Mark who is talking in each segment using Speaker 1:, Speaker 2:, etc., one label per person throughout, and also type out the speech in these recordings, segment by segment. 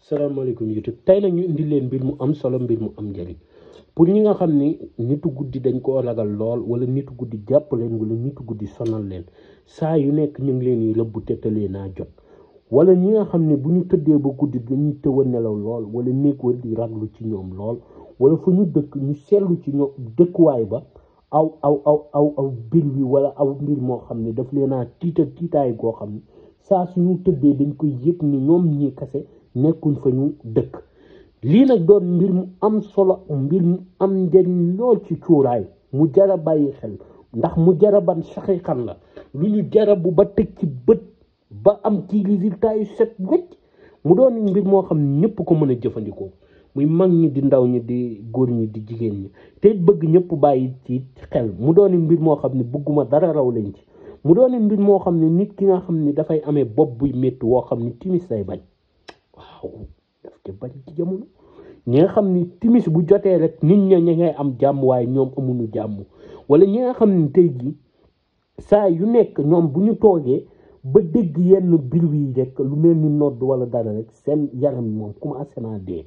Speaker 1: salaamaaleykum YouTube tey nag ñu indi leen mbir mu am solo mbir mu am njëriñ pour ñi nga xam ni nitu guddi dañ koo ragal lool wala nitu guddi jàpp leen wala nitu guddi sonal leen saa yu nekk ñu ngi leen di rëbb te tëlee naa jot wala ñi nga xam ne bu ñu tëddee ba guddi dañuy tëw a nelaw lool wala néeg wala di raglu ci ñoom lool wala fu ñu dëkk ñu seetlu ci ñoom dëkkuwaay ba aw mbir wi wala aw mbir moo xam ne daf leen a tiitaay goo xam ne saa suñu tëddee dañ koy yëg ni ñoom ñii kase nekkuñ fa ñu dëkk lii nag doon mbir mu am solo mbir mu am njëriñ lool ci cuuraay mu jara bàyyi xel ndax mu jara ban saxiixan la lu ñu jara bu ba teg ci bët ba am ci résultat yu set wecc mu doon mbir moo xam ne ñëpp ko mën a jëfandikoo muy mag ñi di ndaw ñi di góor ñi di jigéen ñi te bëgg ñëpp bàyyi ci xel mu doon mbir moo xam ne bëgguma dara raw lañ ci mu doon mbir moo xam ne nit ki nga xam ne dafay amee bopp buy métti woo xam ne timis day bañ waaw daf te bañ ci jamono ñi nga xam ni timis bu jotee rek nit ña ñi ngay am jàmm waaye ñoom amuñu jàmm wala ñi nga xam ne tey jii saa yu nekk ñoom bu ñu toogee ba dégg yenn bir yi rek lu mel ni nodd wala dara rek seen yaram moom commencé naa dee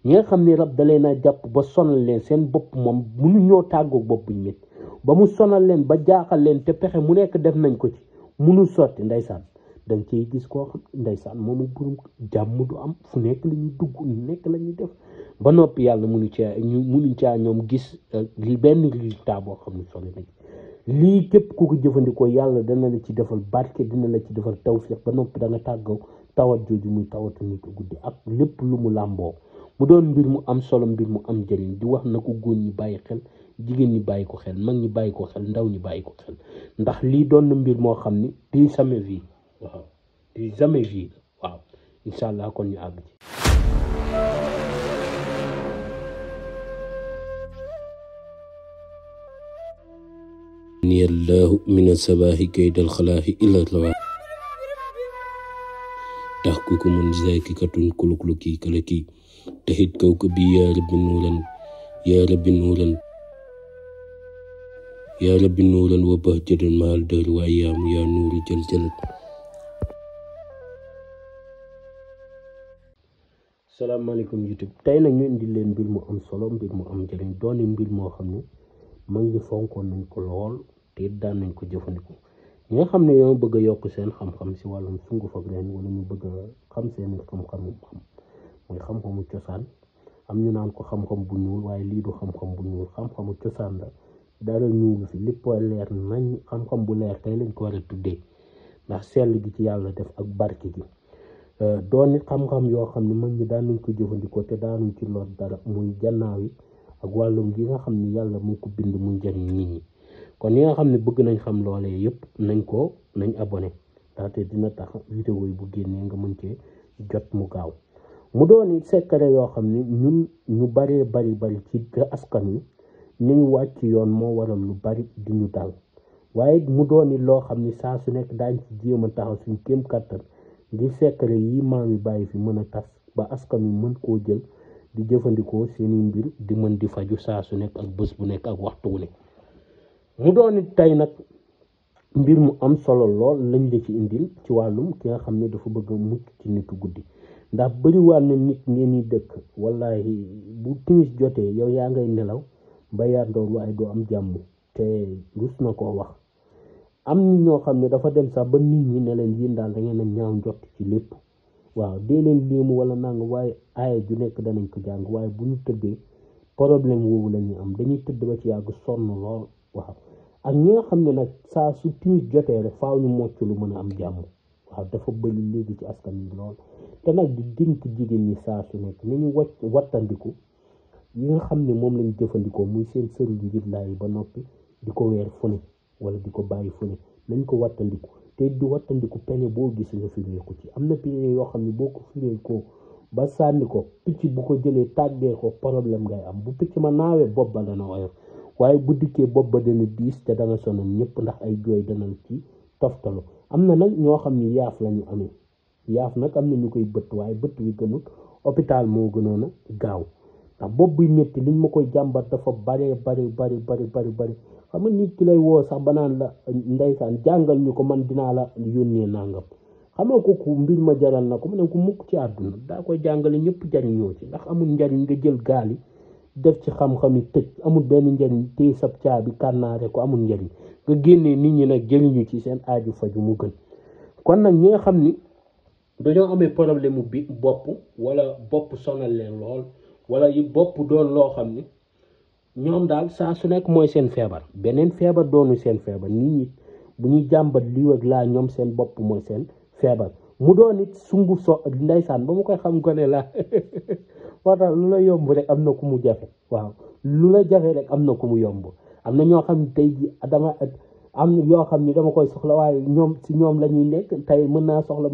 Speaker 1: ñi nga xam ne rab dalee naa jàpp ba sonal leen seen bopp moom munu ñoo tàggoog bopp buñ métti ba mu sonal leen ba jaaxal leen te pexe mu nekk def nañ ko ci munu sotti ndeysaan dañ ciy gis koo xam ndeysaan moomu burum jàmm du am fu nekk la ñuy dugg nekk la ñuy def ba noppi yàlla munuñ caa ñoom gis benn résultat boo xam ne solo nañ lii képp ku ko jëfandikoo yàlla dana la ci defal barke dina la ci defal tawfiq ba noppi da nga tàggoo tawat jooju muy tawatu nit ku guddi ak lépp lu mu làmboo mu doon mbir mu am solo mbir mu am njëriñ di wax na ko góor ñi bàyyi xel jigéen ñi bàyyi ko xel mag ñi bàyyi ko xel ndaw ñi bàyyi ko xel ndax lii doon na mbir moo xam ni di jamais vie waaw di jamais vie waaw incha allah kon ñu àgg ci
Speaker 2: ni allahu min asabaahi kaydal xalaahi illa rawa tax ku ko mun zaki katun kulukluki kalaki taxit kaw ko bi yaa rabbi nuuran wa bahjatan maal dër waaye yaamu yaa nuuru jël jëlat
Speaker 1: salaamaaleykum YouTube tey nag ñu indi leen mbir mu am solo mbir mu am njëriñ dooni mbir moo xam ne mag ñi fonkoon nañ ko lool te daan nañ ko jëfandikoo ñi nga xam ne yoo bëgg a yokk seen xam-xam si wàllum sunguf ak leen wala ñu bëgg a xam seen xam-xamu muy xam-xamu cosaan am ñu naan ko xam-xam bu ñuul waaye lii du xam-xam bu ñuul xam-xamu cosaan la dara ñuulu fi lépp leer nañ xam-xam bu leer tey lañ ko war a tuddee ndax sell gi ci yàlla def ak barke gi doon nit xam-xam yoo xam ne mag ñi daan nañ ko jëfandikoo te daanuñ ci lor dara muy jannaaw yi ak wàllum gi nga xam ne yàlla mu ko bind muy njëriñ nit ñi kon ñi nga xam ne bëgg nañ xam loolee yëpp nañ abonné ndaxte dina tax vidéo yi bu génnee nga mën cee jot mu gaaw mu doon it secret yoo xam ne ñun ñu bari ci askan wi niñ wàcc yoon moo waral lu bari di ñu dal waaye mu doon it loo xam ne saa su nekk daañ ci jéem a taxaw suñ kéem kattan ngir secret yi maam yi bàyyi fi mën a tas ba askan wi mën koo jël di jëfandikoo seeni mbir di mën di faju saa su nekk ak bés bu nekk ak waxtu wu nekk mu doon it tey nag mbir mu am solo lool lañ la ci indil ci wàllum ki nga xam ne dafa bëgg a mucc ci nitu guddi ndax bëriwaal na nit ngeen di dëkk wallahi bu timis jotee yow yaa ngay nelaw ba yandoor waaye doo am jàmm te rus na koo wax am ni ñoo xam ne dafa dem sax ba nit ñi ne leen yéen daal da ngeen a ñaaw njort ci lépp waaw dee leen léemu wala nanga waaye aaya ju nekk danañ ko jàng waaye bu ñu tëddee problème woowu la ñuy am dañuy tëdd ba ci yàgg sonn lool waaw ak ñi nga xam ne nag saa su timis jotee rek faaw ñu mocc lu mën a am jàmm waaw dafa bëri léegi ci askan wi lool te nag di dénk jigéen ñi saa su nekk ni ñu wattandiku yi nga xam ne moom lañ jëfandikoo muy seen sëru ngir laay ba noppi di ko weer fu ne wala di ko bàyyi fu ne nañ ko wattandiku te du wattandiku pene boo gis nga fireeku ci am na pene yoo xam ne boo ko fireekoo ba sànni ko picc bu ko jëlee tàggee ko problème ngay am bu picc ma naawee bopp ba dana oyof waaye bu dikkee bopp ba dana diis te dana sonal ñëpp ndax ay jooy dana ci toftalu am na nag ñoo xam ne yaaf lañu amee yaaf nag am na ñu koy bëtt waaye bëtt wi gënut hôpital moo gënoon a gaaw ndax bopp buy métti liñ ma koy jàmbat dafa bari xam nga nit ki lay woo sax ba naan la ndeysaan jàngal ñu ko man dinaa la yónnee nangam xamoo ko ku mbir ma jaral na ko mu ne ko mukk ci àdduna daa koy jàngale ñëpp jariñoo ci ndax amul njariñ nga jël gaal yi def ci xam-xam yi tëj amul benn njariñ téye sab caabi kànnaare ko amul njariñ nga génnee nit ñi nag jëriñu ci seen aaju faju mu gën. kon nag ñi nga xam ni dañoo amee problème mu bi bopp wala bopp sonal leen lool wala yi bopp doon loo xam ni ñoom daal saa su nekk mooy seen feebar beneen feebar doonu seen feebar nit ñi bu ñuy jàmbat lii ak laa ñoom seen bopp mooy seen feebar mu doon it sunguf so ndeysaan ba mu koy xam ko ne la moo tax lu la yomb rek am na ku mu jafe waaw lu la jafe rek am na ku mu yomb am na ñoo xam ne tey ji dama am yoo xam ni dama koy soxla waaye ñoom si ñoom la ñuy nekk tey mën naa soxla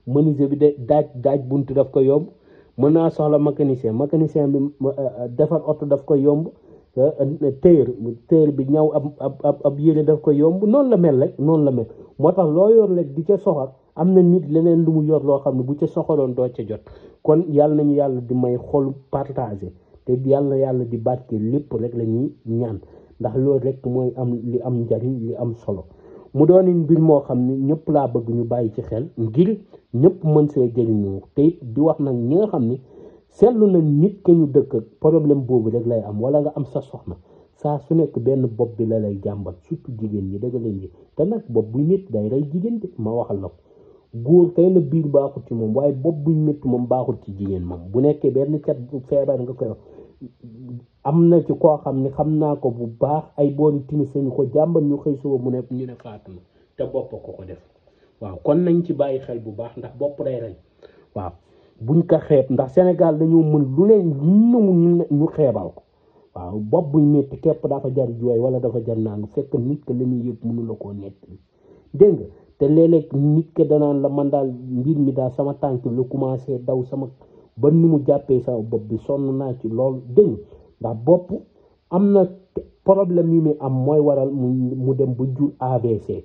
Speaker 1: menuisier bi de daaj buntu daf ko yomb mën naa soxla mécanicien bi defar oto daf ko yomb téer bi ñaw ab yére daf ko yomb noonu la mel rek noonu la mel moo tax loo yor rek di ca soxor am na nit leneen lu mu yor loo xam ne bu ca soxoroon doo ca jot kon yàlla nañu yàlla di may xol partagé te yàlla di barke lépp rek la ñuy ñaan ndax loolu rek mooy am li am njariñ li am solo mu doon mbir moo xam ne ñëpp laa bëgg ñu bàyyi ci xel ngir ñëpp mën see jëriñoo te di wax nag ñi nga xam ni seetlu na nit ke ñu dëkk problème boobu rek lay am wala nga am sa soxna saa su nekk benn bopp bi la lay jàmbat surtout jigéen ñi dëgg leen ji te nag bopp buy métti day rey jigéen bi ma waxal la ko góor kay na biir baaxul ci moom waaye bopp buy métti moom baaxul ci jigéen moom bu nekkee benn cat bu feebar nga koy am na ci koo xam ne xam naa ko bu baax ay boori timis ñu ko jàmbat ñu xëy suba mu ne ñu ne faatu na te bopp ko def waaw kon nañ ci bàyyi xel bu baax ndax bopp day rey waaw buñ ko xeeb ndax Sénégal dañoo mën lu leen ñu xeebal ko waaw bopp buy métti képp dafa jar jooy wala dafa jar naa fekk nit que li muy yëpp mënu la koo nett dégg nga te léeg-léeg nit que danaan la man daal mbir mi daal sama tànk lu commencé daw sama ba ni mu jàppee sama bopp bi sonn naa ci lool dégg ndax bopp am na problème yu muy am mooy waral mu dem ba jur AVC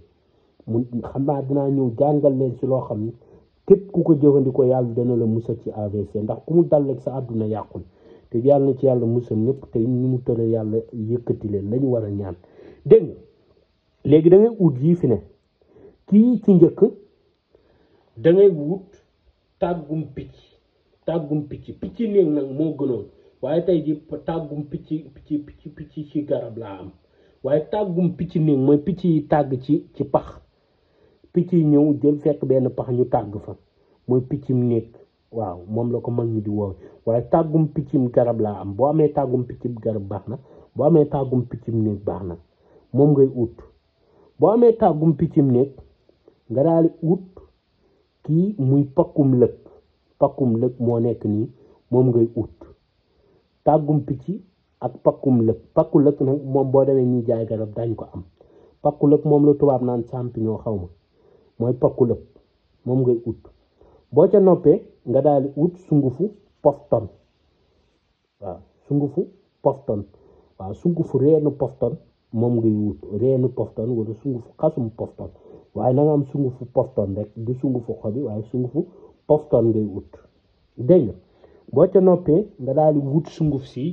Speaker 1: mu xam naa dinaa ñëw jàngal leen si loo xam ni képp ku ko jëfandikoo yàlla dana la musal ci AVC ndax ku mu dal rek sa àdduna yàqul te yàlla na ci yàlla musal ñëpp te ñu mu tëral yàlla yëkkati leen la ñu war a ñaan dégg nga léegi da ngay ut yii fi ne kii ci njëkk da ngay wut tàggum picc néeg nag moo gënoon waaye tey ji tàggum picc ci garab laa am waaye tàggum picc néeg mooy picc yi tàgg ci pax picc yi ñëw jël fekk benn pax ñu tàgg fa mooy piccim néeg waaw moom la ko mag ñi di woowe waaye tàggum piccim garab laa am boo amee tàggum piccim garab baax na boo amee tàggum piccim néeg baax na moom ngay ut boo amee tàggum piccim néeg nga daal di ut kii muy pakkum lëg moo nekk nii moom ngay ut tàggum picc ak pakkum lëg nag moom boo demee ñuy jaay garab dañ ko am pakku lëg moom la tubaab naan champignon xaw ma mooy pakku lëg moom ngay ut boo ca noppee nga daal di ut sungufu pofton waaw sungufu reenu pofton moom ngay wut reenu pofton wala sungufu xasum pofton waaye na nga am sungufu pofton rek du sungufu xobi waaye sungufu pofton ngay wut dégg nga boo ca noppee nga daal di wut sunguf si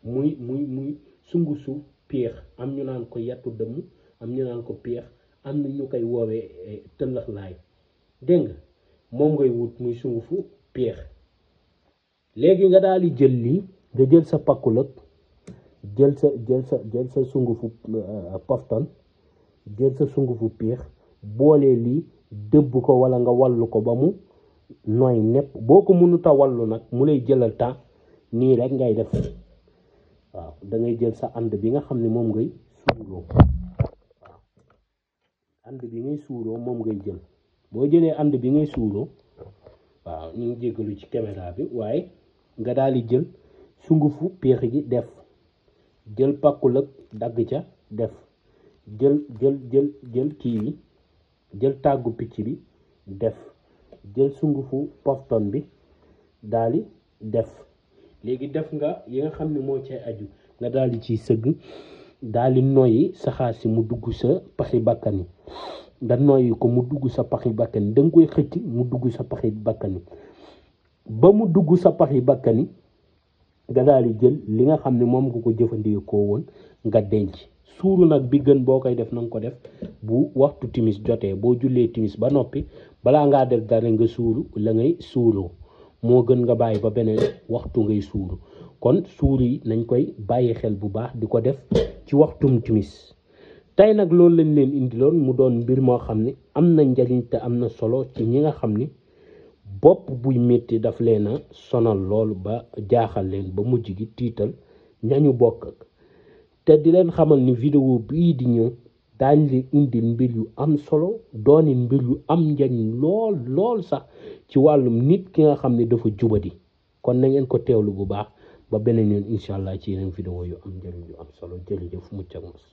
Speaker 1: muy sungufu péex am ñu naan ko yattu dëmm am ñu naan ko péex am na ñu koy woowee tëllax laay dégg nga moom ngay wut muy sungufu péex léegi nga daal di jël lii nga jël sa pakku lëg jël sa sungufu pofton jël sa sungufu péex boole lii dëbb ko wala nga wallu ko ba mu nooy nepp boo ko mënut a wallu nag mu lay jëlal temps nii rek ngay def waaw da ngay jël sa ànd bi nga xam ne moom ngay suuroo waaw ànd bi ngay suuroo moom ngay jël boo jëlee ànd bi ngay suuroo waaw ñu ngi jéggalu ci caméra bi waaye nga daal di jël sungufu péex gi def jël pakku lëg dagg ca def jël kii bi jël tàggu picc bi def jël sungufu pofton bi daal di def léegi def nga yi nga xam ne moo cay aju nga daal di ciy sëgg daal di noyyi saxaar si mu dugg sa paxi bakkan yi nga noyyi ko mu dugg sa paxi bakkan yi da nga koy xëcc mu dugg sa paxi bakkan yi ba mu dugg sa paxi bakkan yi nga daal di jël li nga xam ne moom nga ko jëfandikoo woon nga denc suuru nag bi gën boo koy def na nga ko def bu waxtu timis jotee boo jullee timis ba noppi balaa ngaa def dara nga suuru la ngay suuroo moo gën nga bàyyi ba beneen waxtu ngay suuru kon suuru yi nañ koy bàyyi xel bu baax di ko def ci waxtum timis tey nag loolu lañ leen indiloon mu doon mbir moo xam ne am na njariñ te am na solo ci ñi nga xam ni bopp buy métti daf leen a sonal lool ba jaaxal leen ba mujj gi tiital ñañu bokk ak te di leen xamal ni vidéo bii di ñëw daañ leen indil mbir yu am solo dooni mbir yu am njariñ lool sax ci wàllum nit ki nga xam ne dafa jubadi kon na ngeen ko teewlu bu baax ba beneen yoon incha allah ci yeneen vidéo yu am njariñ yu am solo jërëjëf mucc ak mos